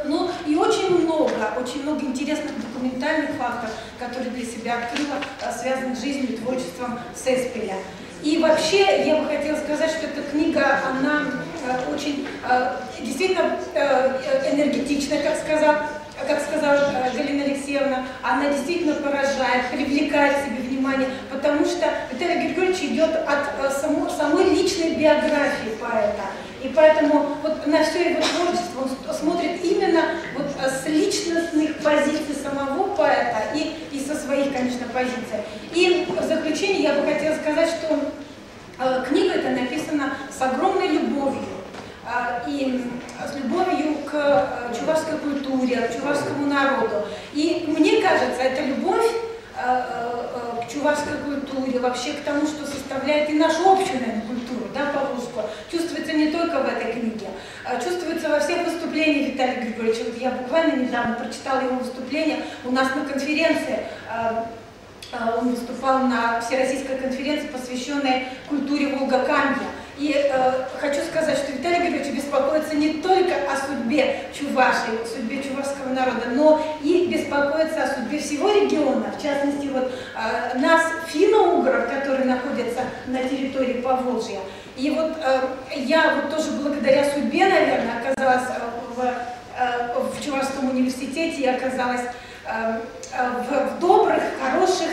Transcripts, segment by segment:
Ну и очень много интересных документальных фактов, которые для себя открыла, связанных с жизнью и творчеством Сеспеля. И вообще, я бы хотела сказать, что эта книга, она очень действительно энергетична, как сказала Галина Алексеевна, она действительно поражает, привлекает к себе внимание, потому что Виталий Григорьевич идет от самой личной биографии поэта. И поэтому вот на все его творчество он смотрит именно вот с личностных позиций самого поэта и со своих, конечно, позиций. И в заключение я бы хотела сказать, что книга эта написана с огромной любовью и с любовью к чувашской культуре, к чувашскому народу. И мне кажется, эта любовь к чувашской культуре, вообще к тому, что составляет и нашу общую, наверное, культуру, да, поволжскую, чувствуется не только в этой книге, а чувствуется во всех выступлениях Виталия Григорьевича. Вот я буквально недавно прочитала его выступление у нас на конференции. Он выступал на всероссийской конференции, посвященной культуре Волгокамья. И хочу сказать, что Виталий Григорьевич беспокоится не только о судьбе Чувашии, о судьбе чувашского народа, но и беспокоится о судьбе всего региона, в частности, вот, нас, финно-угров, которые находятся на территории Поволжья. И вот я вот тоже благодаря судьбе, наверное, оказалась в Чувашском университете и оказалась в добрых, хороших,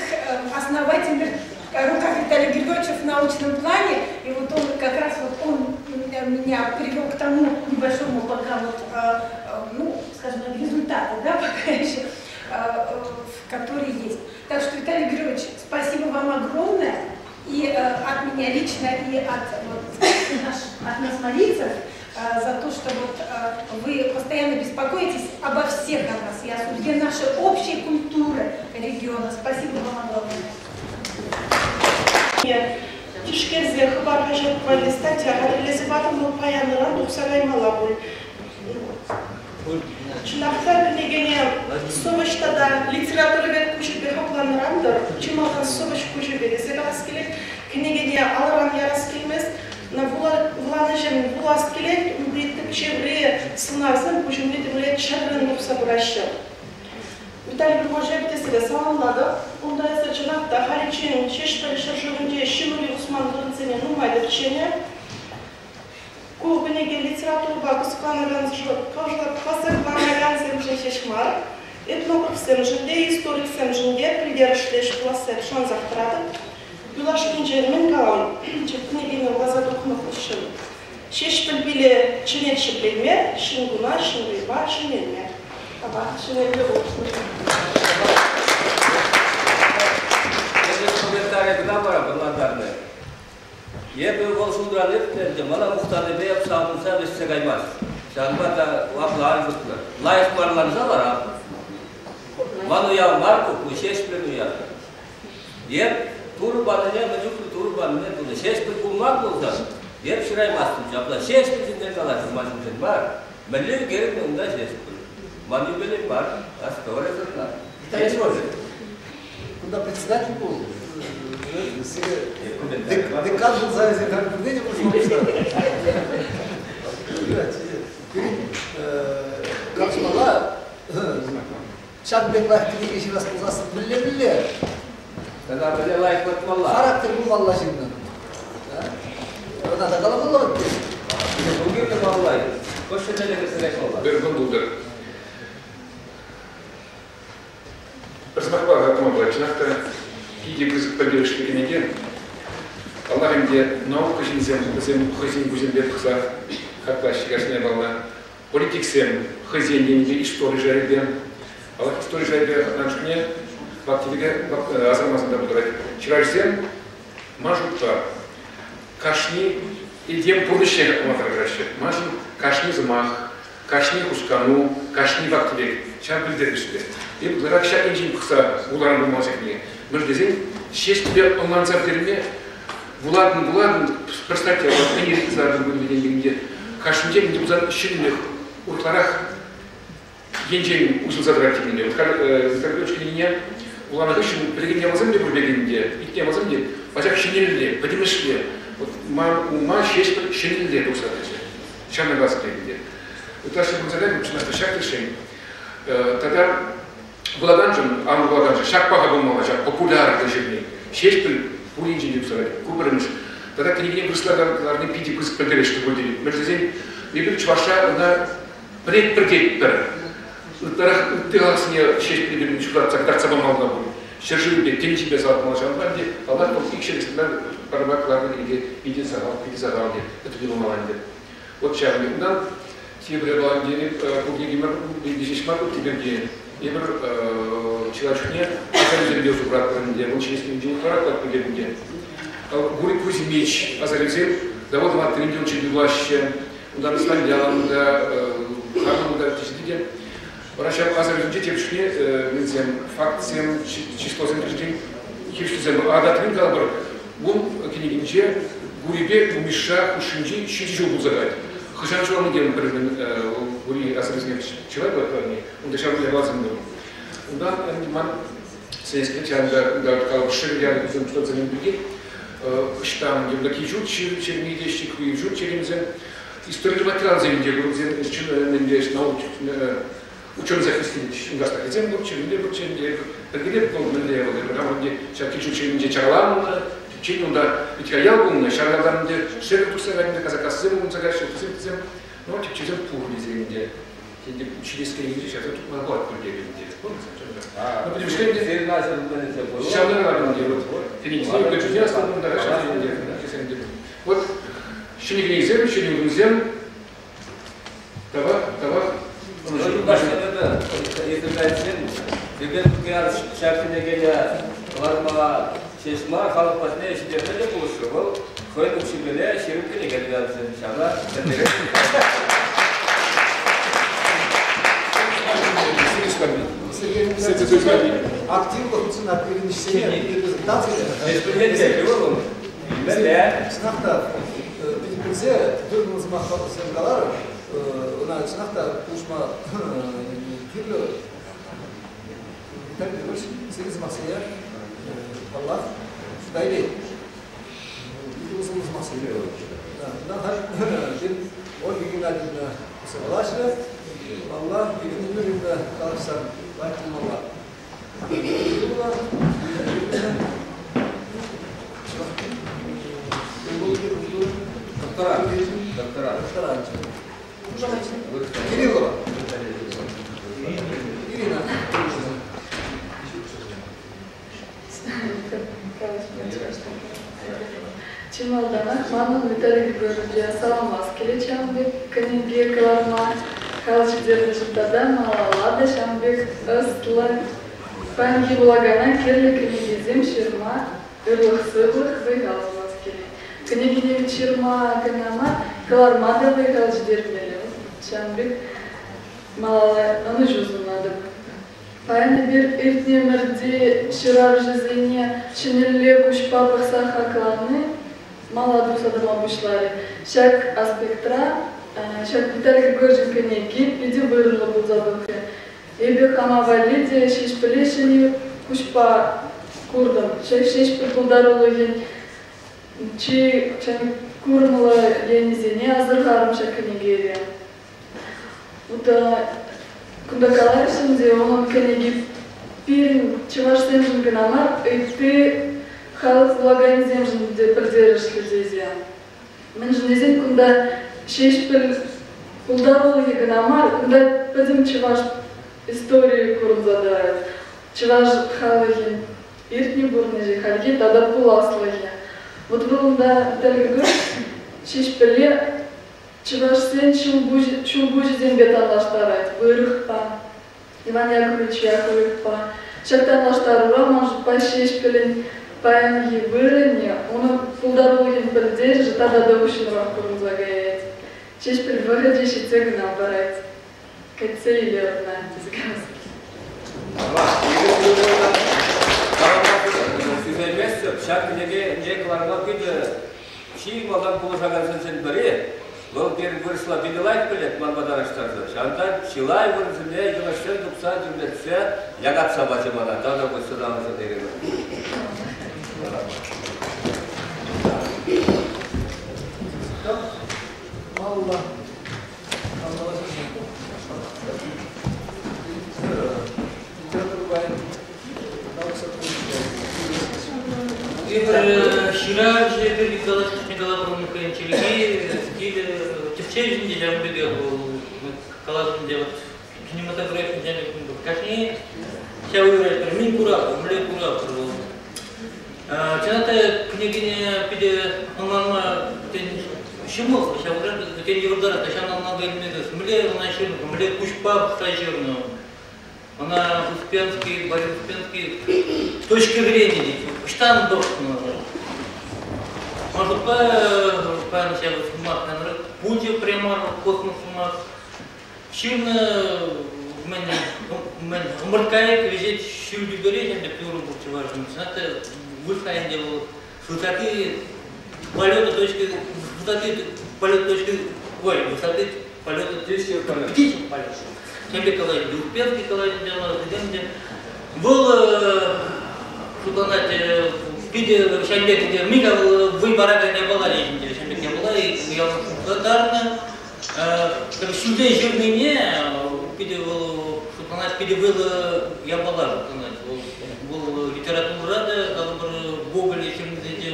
основательных руках Виталия Григорьевича в научном плане. И вот он как раз вот он меня привел к тому небольшому пока вот, ну, скажем так, результату, да, пока еще, который есть. Так что, Виталий Григорьевич, спасибо вам огромное. И от меня лично, и вот, от нас, марийцев, за то, что вот вы постоянно беспокоитесь обо всех о нас и о судьбе нашей общей культуры региона. Спасибо вам огромное. Тишкерсе Хыпар хаҫат валли статья хатӗрлесе патӑм, паян-ыран тухса каймалла пуль. Чӑнах та кӗнекене сӑвӑҫ тата литература куҫӗпе хакланӑран-тӑр, чи малтан сӑвӑҫ куҫӗпе тесе калас килет. Кӗнекене алӑран ярас килмест, вуланӑҫемӗн вулас килет, унти тӗпчевре сӑнарсем куҫ умне темле чӗррӗн тухса пыраҫҫӗ. Виталий Григорьевич тесе саламлатӑп. Унта эсӗ чӑнах та халиччен Ҫеҫпӗл ҫӗршывӗнче ҫын усман вырӑнсене нумай тӗпченӗ. Ку кӗнеке литературӑпа кӑсӑкланакансемшӗн ҫеҫ мар, этнографсемшӗн те, историксемшӗн те пӗлтерӗшлӗ ӗҫ пуласса шансах тӑратӑп. Юлашкинчен мӗн калам, кӗнекене вуласа тухнӑ хыҫҫӑн. Ҫеҫпӗл пиле чӗнет ҫӗкленме, ҫӗн куна, ҫӗн вӑйпа ҫӗнелме. Тавах, ҫӗнелме пулӑшнӑ. Комментарий кӑна вара ӑнлантарнӑ. Эпӗ вӑл шутран иртнӗ ӗнтӗ, мана мухтанипе эп савӑнса вӗҫсе каймасть. Ҫавӑнпа та апла ан шутлӑр. Лайӑх марланса вара. Ман уяв мар ку, ку Ҫеҫпӗл уяв. Эп Турӑ панине, мӗн чухлӗ Турӑ панине тунӑ. Ҫеҫпӗл пулман пулсан, эп ҫыраймастӑм. Ҫапла Ҫеҫпӗл ҫинчен калаҫу ман ҫинчен мар. Мӗнле ӳкерӗннӗ унта Ҫеҫпӗл. Ман юбилей мар, астӑвӑр эсӗ. Виталий кунта председатель пул. Декан пулса эсир как пурне те пулӑшма пуҫларӑр. Калаҫмалла. Ҫак пек лайӑх кӗнеке ҫырас пулсассӑн мӗнле-мӗнле? Тата мӗнле лайӑхлатмалла? Характер пулмалла ҫыннӑн. Ӑна та каламалла вӗт. Кирлӗ палла. Хӑш ҫӗрте кӗрсе каймалла? Пӗр кун пултӑр. Пӗр сӑмахпа калама пулать, чӑнах та питӗ пысӑк пӗлтерӗшлӗ кӗнеке. Паллах ӗнтӗ, наука ҫынсем вӗсем хӑйсен куҫӗпе пӑхса хаклаҫҫӗ кашни япалана. Политиксем хӑйсен енӗпе истори шайӗпе, паллах, истори шайӗпе хакланӑ чухне вак-тӗвеке асӑрхамасан та пултарать. Ҫыравҫӑсем, ман шутпа, кашни этем пурнӑҫне хаклама тӑрӑшаҫҫӗ. Маншӑн кашни сӑмах, кашни хускану, кашни вак-тӗвек ҫав пӗлтерӗшлӗ. Эп ытларах ҫак енчен пӑхса вуларӑм пулман чухне. Мӗншӗн тесен Ҫеҫпӗле ӑнланса пӗтерме вулатӑн-вулатӑн, пӗр статья мӗн иртсе пынӑ кашнинче мӗн пулсан ҫӗнӗлӗх урӑхларах енчен уҫӑлса тӑрать темелле. Вот халь Виктор Петрович кӗнекине вуланӑ хыҫҫӑн пӗлекен япаласем те пур пек ӗнтӗ, итне япаласем те пачах ҫӗнӗлле, пӗтӗмӗшле. Вот ман ума Ҫеҫпӗл ҫӗнӗлле тухса тӑчӗ. Ҫавна калас килет ӗнтӗ. Ытлашши пулса кайнӑ, чӑнах та ҫак тӗшшен. Тата вулаканшӑн, ан вулаканшӑн ҫак паха пулмалла, ҫак популярлӑ ҫырни. Ҫеҫпӗл пуринчен те пусарать. Ку пӗрремӗш. Тата кӗнекене вырӑсла кӑларни питӗ пысӑк пӗлтерӗшлӗ пуль тетӗп. Мӗншӗн тесен эпир чӑвашра ӑна пӗлетпӗр тетпӗр. Ытларах ытти халӑхсене ҫеҫ пӗлтерни ҫутатса кӑтартса памалла пуль. Ҫӗршывӗпе, тӗнчипе салатмалла ҫавӑнпа ӗнтӗ, паллах, вӑл икҫӗр экземпляр парӑма кӑларнӑ кӗнеке питӗ сахал, питӗ сахал ӗнтӗ, пӗтӗмпе пулмалла ӗнтӗ. Вот ҫавӑн пек. Унтан тепӗр япала ку кӗнекемӗр ҫеҫ мар, ытти пирки эпир чылай чухне асарисемпе усӑ куратпӑр ӗнтӗ, вӑл ҫитес кунӗнче ытларах та пӗлтер ӗнтӗ. Гурий Кузьмич асарисем завод ваттинче учитель пулаҫҫӗ. Унтан Ислам та, Харман та тесе те. Вара ҫав асарисенче тепӗр чухне мӗнсем, фактсем, числосем тӗлӗнчен хирӗҫлесем. Адатрин калӑпӑр, ун кӗнекинче Гурипе Мишша хушшинчи ҫичӗ ҫул пулса каять. Хӑҫан ҫуралнӑ тем пӗр-пӗр Гури асарисене чылай пулать, унта ҫав япаласем пур. Унтан ман сӗнес килет, унта калӑпӑр, шӗвӗр ялӗ пирки ӑҫтан юнта кил-ҫурт ҫырни теҫҫӗ, кил-ҫурт ҫырнисем, историлле материалсем те пур, мӗнле наук ученӑйсем христиан пур, чиркӳре пур, пӗлтерет вӑл мӗнле вӑл, ӗнтӗ ҫак кил-ҫурт ҫырнинче чараланнӑ, тӗпчен унта ведь ял пулнӑ, ҫав ялтан ӗнтӗ шӗвӗр тухса кайнӑ, казакассем пулса каҫҫӗ, вӗсем, ну, тӗпчесем пур тесе ӗнтӗ. Ҫитес кӗнекинче ҫавса тупма пулать пуль тепӗр ӗнтӗ. Ну, пӗтӗмӗшле ӗнтӗ. Ҫавна ӗнтӗ вот. Кӗнекисене ӳкерчӗсене астӑвӑм та ҫавна ӗнтӗ. Вот ҫӗнӗ кӗнекесем, ҫӗнӗ утӑмсем. Тавах, тавах. Ҫак кӗнекене кӑларма ҫеҫ мар, халӑх патне ҫитерме те пулӑшрӗ. Вӑл хӑйӗн укҫипеле ҫирӗп кӗнеке туянчӗ. Ҫавна пӗлтерет. Активлӑ хутшӑнать пирӗн ӗҫсене репрезентациле. Чӑнах та, питӗ тӳр сӑмахсем каларӑм. Ӑна чӑнах та пулӑшма кирлӗ. Виталий Петрович, сирӗн сӑмахсене, паллах, шута илет. Питӗ усӑллӑ сӑмахсем. Халь Ольга Геннадьевна калаҫрӗ. Паллах, Ирина Юрьевна калаҫсан лайӑх пулмалла. Докторант. Докторант. Кириллова. Ирина. Чи малтанах манӑн Виталий Григорьевича саламлас килет ҫавӑн пек кӗнеке кӑларма. Хал ҫитернӗшӗн тата малалла та ҫавӑн пек ӑслӑ, паянхи вулакана кирлӗ кӗнекесем ҫырма ырлӑх-сывлӑх, вӑй-хал сунас килет. Кӗнекене вӗт ҫырма кӑна мар, кӑларма та вӑй-хал ҫитермелле. Ҫавӑн пек малалла ӑнӑҫу сунатӑп. Паян эпир иртнӗ ӗмӗрти ҫыравҫӑсене ҫӗнӗлле куҫпа пӑхса хаклани мала тухса тӑма пуҫларӗ. Ҫак аспектра ҫак Виталий Григорьевичӑн кӗнеки питӗ вырӑнлӑ пулса тухрӗ. Эпӗ хама валли те Ҫеҫпӗле ҫӗнӗ куҫпа куртӑм. Ҫак Ҫеҫпӗл пултарулӑхӗн чи курӑмлӑ енӗсене асӑрхарӑм ҫак кӗнекере. Кунта каларӗҫ ӗнтӗ, унӑн кӗнеки пирӗн чӑвашсемшӗн кӑна мар, ытти халӑх вулаканӗсемшӗн те пӗлтерӗшлӗ тесе. Мӗншӗн тесен кунта Ҫеҫпӗл пултарулӑхӗ кӑна мар, кунта пӗтӗм чӑваш историйӗ курӑнса тӑрать. Чӑваш халӑхӗн иртнӗ пурнӑҫӗ, хальхи тата пуласлӑхӗ. Вот вӑл унта Виталий Григорьевич Ҫеҫпӗле Чӑвашсен ҫулпуҫӗсемпе танлаштарать Вырӑхпа, Иван Яковлевич Яковлевпа. Ҫак танлаштарура ман шутпа Ҫеҫпӗлӗн паянхи вырӑнӗ, унӑн пултарулӑхӗн пӗлтерӗшӗ тата та уҫҫӑнрах курӑнса каять. Ҫеҫпӗл вӑхӑчӗ ҫитсе кӑна парать. Кӗтсе илер ӑна, тесе калас килет. Сисейместӗп, ҫак кӗнеке кӑларма питӗ Чи малтан пулӑшакансенчен пӗри, вӑл пирӗн вырӑсла питӗ лайӑх пӗлет манпа танлаштарсан. Ҫавӑнта чылай вырӑнсене йӑнӑшсем тупса тӳрлетсе якатса пачӗ мана. Тата пуҫ сӑнамӑшӗ терӗмӗр. Малалла. Литература пайӗн наука сотрудникӗ. Эпир ҫыравҫӑ пирки калаҫнӑ калаҫу хӑйӗн чӗлхи, стилӗ, тӗпчевҫӗн те ҫавӑн пекех калаҫнӑ те вот кинематографин кашни ҫав уйӑрать мӗн куратпӑр, мӗнле куратпӑр вӑл. Чӑнах та кӗнекене питӗ ӑнланма тен ҫӑмӑл, ҫавӑнран тен йывӑртарах та ҫавна ӑнланса илме мӗнле ӑна ҫырнӑ, мӗнле куҫпа пӑхса ҫырнӑ. Ӑна Успенский, Борис Успенский точки зрения тет. Ӑҫтан пӑхнӑ? Ман шутпа, паян ҫав сӑмах пулчӗ прямо космос сӑмах. Ҫырнӑ мӗн, мӗн ӑмӑрткайӑк вӗҫет ҫӳл тӳпере ӗнтӗ юрӑ пур чӑвашӑн. Чӑнах та вырӑсла ӗнтӗ вӑл высоты полета точки высоты полета точки ой, высоты полета Птичьего полета. Птичьего полета. Тем пек калать, Успенский калать, ӗнтӗ. Вӑл шутланать питӗ ҫавӑн пек мика вӑй паракан япала ӗнтӗ, ҫавӑн пек япала шутлантарнӑ. Ҫӳлтен ҫырнине питӗ вӑл шутланать, питӗ вӑйлӑ япала шутланать. Вӑл литературӑра та, калӑпӑр, Гоголь ҫырнисенче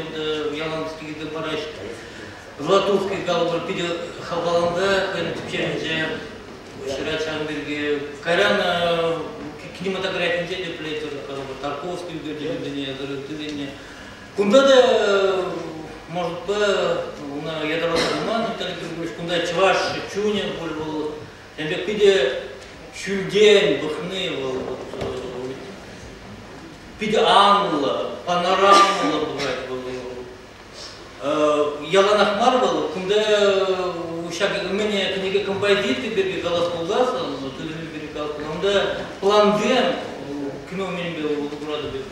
ялан килсе параҫ. Златовский, калӑпӑр, питӗ хавхаланса хӑйӗн тӗпчевӗнче ҫырать ҫавӑн пирки. Кайран кинематографинче те пӗлетӗр, калӑпӑр, Тарковский ӳкерчӗкӗсене, ыттисене. Кунта та, может, уна ятарласа пулман Виталий Григорьевич, кунта чӑваш чунӗ пуль вӑл. Тем пек питӗ ҫӳлтен пӑхни вӑл питӗ анлӑ, панорамӑллӑ пулать вӑл. Яланах мар вӑл, кунта ҫак мӗне кӗнеке композици пирки калас пулсассӑн, тытӑмӗ пирки калас пулсан, унта плансем кино мӗнпе усӑ куратӑп эп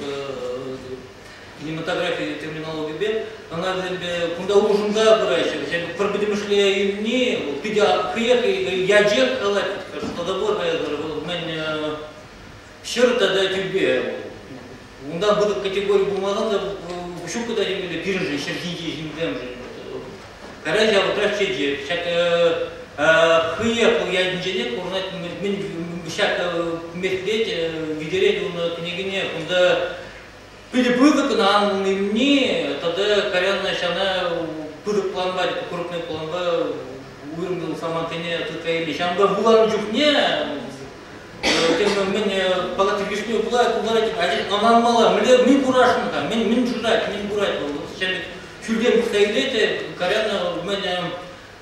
кинематографи терминологипе, ӑна вӗсемпе кунта улшӑнса пыраҫҫӗ. Пӗр пӗтӗмӗшле илни питӗ хӑех ячех калать, шутласа каятӑр, вӑл мӗн ҫӗр тата тӳпе. Унтан пысӑк категори пулмасан та ҫук та темелле пирӗншӗн, ҫӗр ҫинчи ҫынсемшӗн. Кайран ҫавӑтрах чечек. Ҫак хӑех вӑл ятӗнченех курӑнать, мӗн ҫак меслет витерет унӑн кӗнекине. Кунта питӗ пысӑк ӑна анлӑ тата кайран ҫавна пысӑк планпа, крупный планпа уйрӑм самантсене тытса илни. Ҫавӑнпа вуланӑ чухне тем мӗн палатри вишне пулать, пултарать, ӑнланмалла, мӗнле мӗн курасшӑн-ха, мӗн мӗн шырать, мӗн курать вӑл. Ҫӳлтен пӑхса илет, кайран мӗн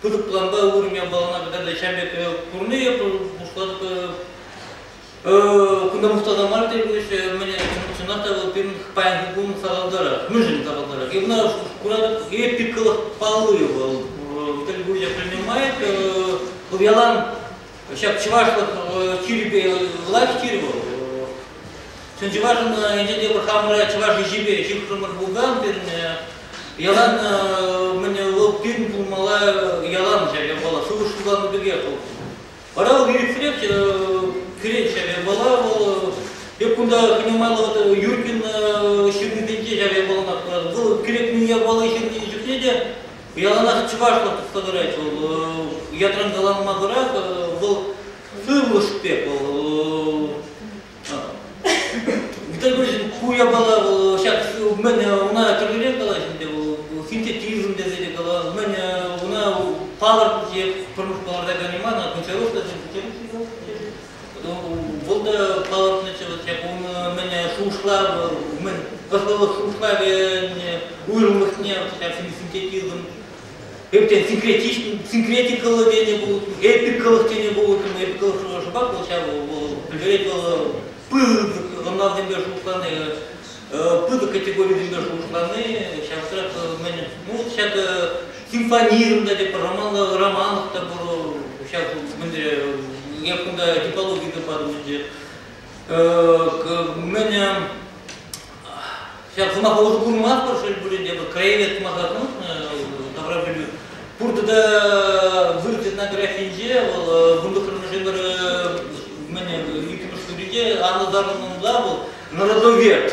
пысӑк планпа уйрӑм япалана кӑтартать, ҫавӑн пек курни пуҫлатӑп. Кунта мухтаса мар тейӗҫ, мӗн чӑнах та вӑл пирӗн паянхи кун сахалтарах. Мӗншӗн сахалтарах? Эп ӑна куратӑп, эпикӑлӑх палли вӑл. Виталий Гурьевич пӗлнӗ май, вӑл ялан ҫак чӑвашлӑх чирӗпе лайӑх чир вӑл. Чӑн чӑвашӑн енчен те пӗр хамӑра чӑваш ӗҫӗпе ҫыхрӑмӑр пулсан пирӗн ялан мӗн вӑл пирӗн пулмалла ялан ҫав япала сывлӑш сывланӑ пекех вӑл. Вара вӑл ирӗксӗрех кӗрет ҫав япала вӑл. Эп кунта хӑйне Юркин ҫырнисенче ҫав япалана куратӑп. Вӑл кирек мӗн япала ҫырни чухне те яланах чӑвашлӑх тухса тӑрать вӑл. Ятран каланмасӑрах вӑл сывлӑш пек вӑл. Виталий Борисович, ку япала вӑл ҫак мӗн уна тӗрлӗрен калаҫ ӗнтӗ вӑл синтетизм тесе те кала, мӗн уна палӑртнӑ пӗрмӗш палӑртаканӗ мар, Гончаров та вӑл та палӑртнӑччӗ вот ҫак ун мӗн шухӑшлав, мӗн ӑслӑлӑх шухӑшлавӗн уйрӑмлӑхне ҫак синтетизм Эптен синкретикӑллӑ тенӗ пулӑттӑм, эпикӑлӑх тенӗ пулӑттӑм, эпикӑлӑх шӑпах вӑл ҫав пӗлтерет вӑл пысӑк ӑнлавсемпе шухӑшлани, пысӑк категорисемпе шухӑшлани, ҫавӑнтарах мӗн, ну вот ҫак симфонизм та тепӗр, романлӑ романлӑх та пур, ҫак мӗнре, я кунта типологи те патӑм ӗнтӗ. Мӗн ҫак сӑмаха усӑ курмастпӑр, шел пулин те, краевед сӑмаха тавра пӗлӳ. Пур тата вырӑс этнографинче вӑл 19-мӗш ӗмӗр мӗн иккӗмӗш ҫурринче анлӑ сарӑлнӑ вӑл народовед.